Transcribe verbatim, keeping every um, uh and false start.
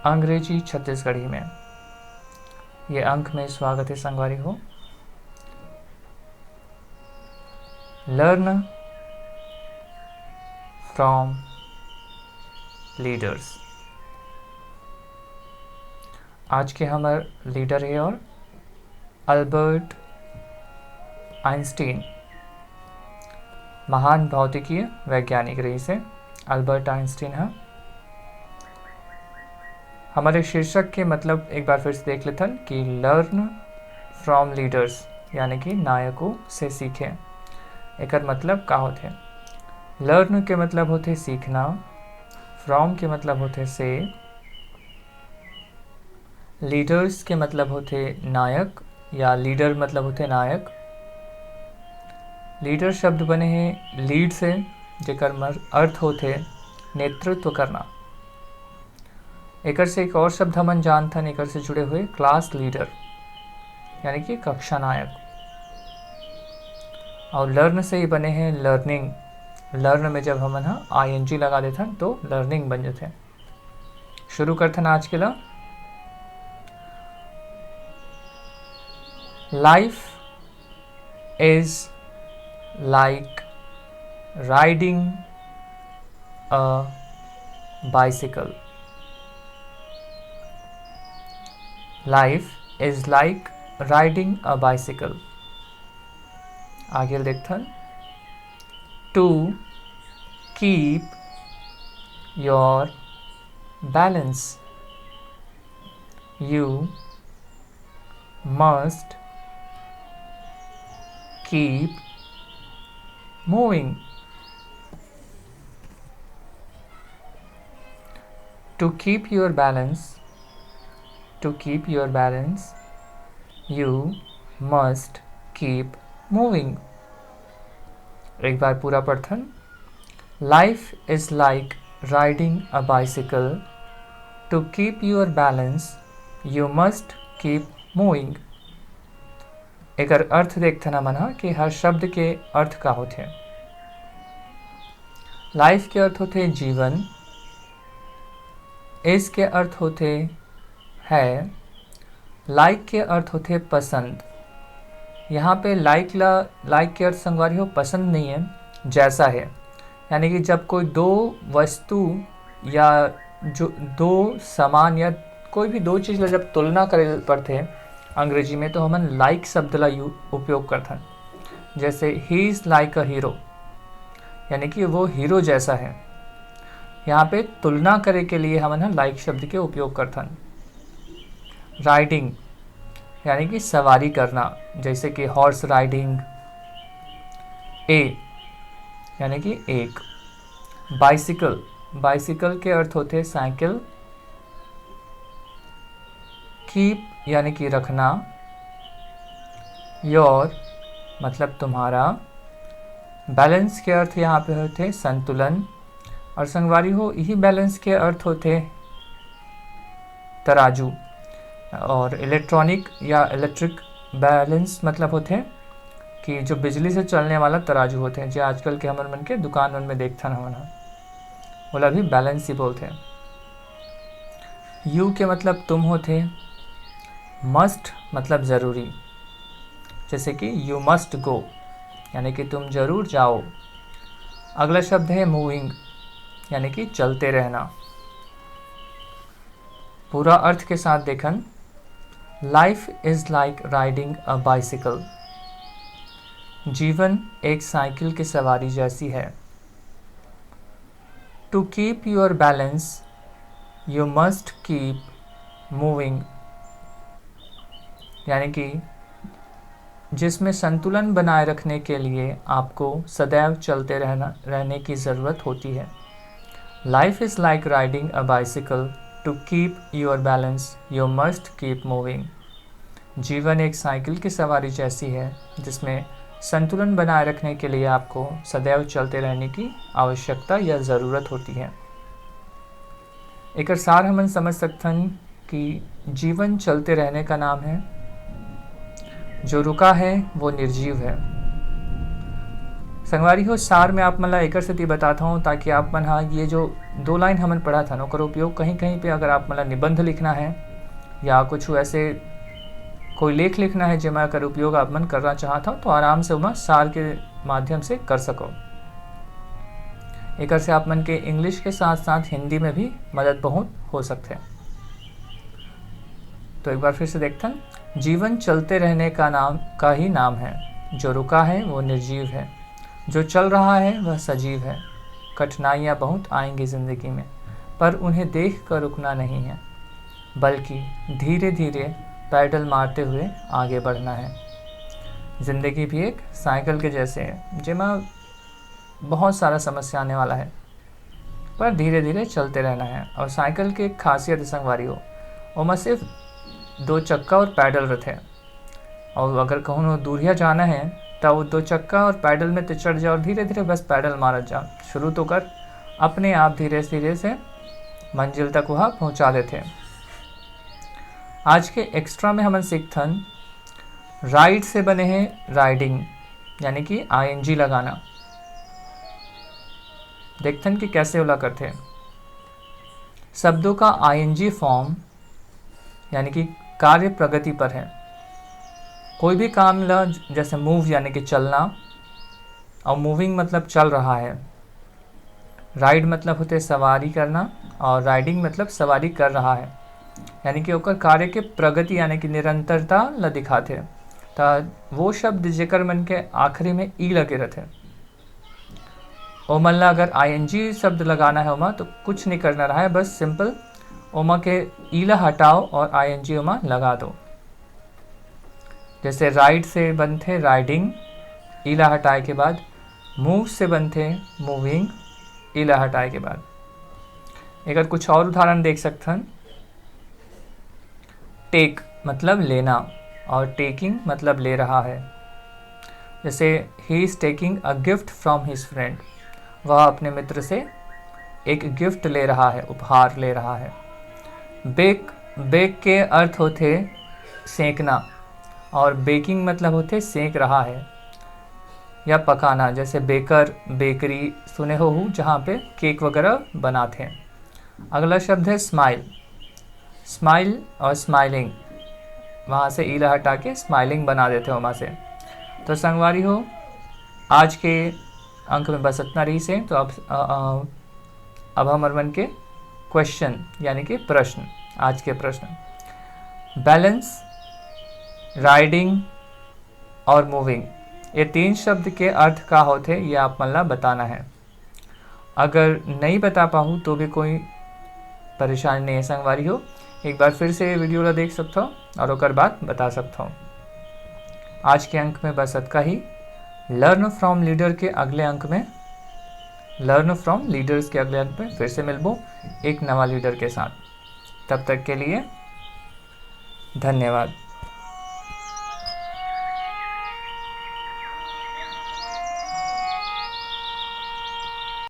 अंग्रेजी छत्तीसगढ़ी में ये अंक में स्वागत है संगवारी हो। Learn from leaders। आज के हमर लीडर है और अल्बर्ट आइंस्टीन, महान भौतिकीय वैज्ञानिक रहिस हे अल्बर्ट आइंस्टीन ह। हमर शीर्षक के मतलब एक बार फिर से देख लेथन कि लर्न फ्रॉम लीडर्स, यानी कि नायकों से सीखें। एकर मतलब का होथे? लर्न के मतलब होथे सीखना, फ्रॉम के मतलब होथे से, लीडर्स के मतलब होथे नायक, या लीडर मतलब होथे नायक। लीडर शब्द बने हे लीड से, जेकर मर-, अर्थ होथे नेतृत्व करना। एकर से एक और शब्द हमन जानथन एकर से जुड़े हुए, क्लास लीडर, यानी कि कक्षा नायक। और लर्न से ही बने हैं लर्निंग। लर्न में जब हमन ह आईएनजी लगा देथन तो लर्निंग बन जथे। शुरू करथन आज के ला। Life is like riding a bicycle। Life is like riding a bicycle। आगे देखथन। To keep your balance, you must keep moving। To keep your balance, to keep your balance, you must keep moving। एक बार पूरा पढ़थन। Life is like riding a bicycle। To keep your balance, you must keep moving। एकर अर्थ देखथन हमन ह कि हर शब्द के अर्थ का होथे। लाइफ के अर्थ होथे जीवन, इज के अर्थ होथे है, लाइक के अर्थ होथे पसंद। यहाँ पे लाइक ला, लाइक के अर्थ संगवारी हो पसंद नहीं है, जैसा है, यानी कि जब कोई दो वस्तु या जो दो सामान या कोई भी दो चीज़ ला जब तुलना करे पड़थे अंग्रेजी में, तो हमन लाइक शब्द ला यू उपयोग करथन। जैसे he is like a hero, यानी कि वो हीरो जैसा है। यहाँ पे तुलना करे के लिए हमन ह लाइक शब्द के उपयोग करथन। राइडिंग यानी कि सवारी करना, जैसे कि हॉर्स राइडिंग। ए यानी कि एक। बाइसिकल, बाइसिकल के अर्थ होथे साइकिल। कीप यानी कि रखना। योर मतलब तुम्हारा। बैलेंस के अर्थ यहाँ पे होथे संतुलन। और संगवारी हो, यही बैलेंस के अर्थ होथे तराजू। और इलेक्ट्रॉनिक या इलेक्ट्रिक बैलेंस मतलब होथे कि जो बिजली से चलने वाला तराजू होथे, जो आजकल के हमन मन के दुकान मन में देखथन हमन ह, ओला भी बैलेंस ही बोलथे। यू के मतलब तुम होथे। मस्ट मतलब ज़रूरी, जैसे कि you must go, यानी कि तुम जरूर जाओ। अगला शब्द है मूविंग, यानी कि चलते रहना। पूरा अर्थ के साथ देखन, Life is like riding a bicycle। जीवन एक साइकिल की सवारी जैसी है। To keep your balance, you must keep moving। यानी कि जिसमें संतुलन बनाए रखने के लिए आपको सदैव चलते रहना, रहने की ज़रूरत होती है। Life is like riding a bicycle। To keep your balance, you must keep moving। जीवन एक साइकिल की सवारी जैसी है, जिसमें संतुलन बनाए रखने के लिए आपको सदैव चलते रहने की आवश्यकता या ज़रूरत होती है। एकर सार हमन समझ सकथन कि जीवन चलते रहने का नाम है, जो रुका है वो निर्जीव है। संगवारी हो, सार में आप मन ला एकर सेती बताता हूँ, ताकि आप मन हा ये जो दो लाइन हमन पढ़ा था, ओकर उपयोग कहीं कहीं पे अगर आप मन ला निबंध लिखना है या कुछ ऐसे कोई लेख लिखना है, जेमा एकर उपयोग आप मन करना चाहत हो, तो आराम से ओमा सार के माध्यम से कर सको। एकर से आप मन के इंग्लिश के साथ साथ हिंदी में भी मदद बहुत हो सकते हैं। तो एक बार फिर से देखते हैं, जीवन चलते रहने का नाम, का ही नाम है। जो रुका है, वो निर्जीव है। जो चल रहा है, वह सजीव है। कठिनाइयाँ बहुत आएंगी ज़िंदगी में, पर उन्हें देख कर रुकना नहीं है, बल्कि धीरे-धीरे पैडल मारते हुए आगे बढ़ना है। ज़िंदगी भी एक साइकिल के जैसे है, जेमा बहुत सारा समस्या आने वाला है, पर धीरे-धीरे चलते रहना है। और साइकिल के एक खासियत है संगवारी हो, ओमा सिर्फ दो चक्का और पैडल रहते हैं। और अगर कहूँ दूरिया जाना है, तो वो दो चक्का और पैडल में तो चढ़ जा और धीरे-धीरे बस पैडल मारत जा। शुरू तो कर, अपने आप धीरे-धीरे से मंजिल तक वह पहुँचा देथे। आज के एक्स्ट्रा में हमन सीखथन, राइड से बने हैं राइडिंग, यानी कि आईएनजी लगाना। देखथन कि कैसे ओला करथे। शब्दों का आईएनजी फॉर्म यानी कि कार्य प्रगति पर है। कोई भी काम ला, जैसे मूव यानी कि चलना, और मूविंग मतलब चल रहा है, राइड मतलब होते सवारी करना, और राइडिंग मतलब सवारी कर रहा है, यानी कि ओकर कार्य के प्रगति यानी कि निरंतरता ला दिखाथे। त वो शब्द जेकर मन के आखिरी में ई लगे रहथे, ओमन ला अगर आईएनजी शब्द लगाना है ओमा, तो कुछ नहीं करना रहा है, बस सिंपल ओमा के ई ला हटाओ और आईएनजी ओमा लगा दो। जैसे राइड से बनथे राइडिंग, ई ला हटाए के बाद, मूव से बनथे मूविंग, ई ला हटाए के बाद। एकर कुछ और उदाहरण देख सकथन। टेक मतलब लेना और टेकिंग मतलब ले रहा है। जैसे, he is taking a gift from his friend, वह अपने मित्र से एक गिफ्ट ले रहा है, उपहार ले रहा है। बेक, बेक के अर्थ होथे सेंकना, और बेकिंग मतलब होथे सेंक रहा है या पकाना। जैसे बेकर, बेकरी सुने होहू, जहाँ पे केक वगैरह बनाथे। अगला शब्द है स्माइल। स्माइल और स्माइलिंग, वहाँ से ई ला हटा के स्माइलिंग बना देथे ओमा से। तो संगवारी हो, आज के अंक में बस इतना रहिसे। तो अब, अ, अ, अब हमर मन के क्वेश्चन यानी कि प्रश्न, आज के प्रश्न, बैलेंस, राइडिंग और मूविंग, ये तीन शब्द के अर्थ का होथे, ये आप मन ला बताना है। अगर नहीं बता पाहू तो भी कोई परेशानी नहीं है संगवारी हो, एक बार फिर से ये वीडियो ला देख सकथो और ओकर बाद बता सकथो। आज के अंक में बस अतका ही। लर्न फ्रॉम लीडर के अगले अंक में, लर्न फ्रॉम लीडर्स के अगले अंक में फिर से मिलबो एक नवा लीडर के साथ। तब तक के लिए धन्यवाद।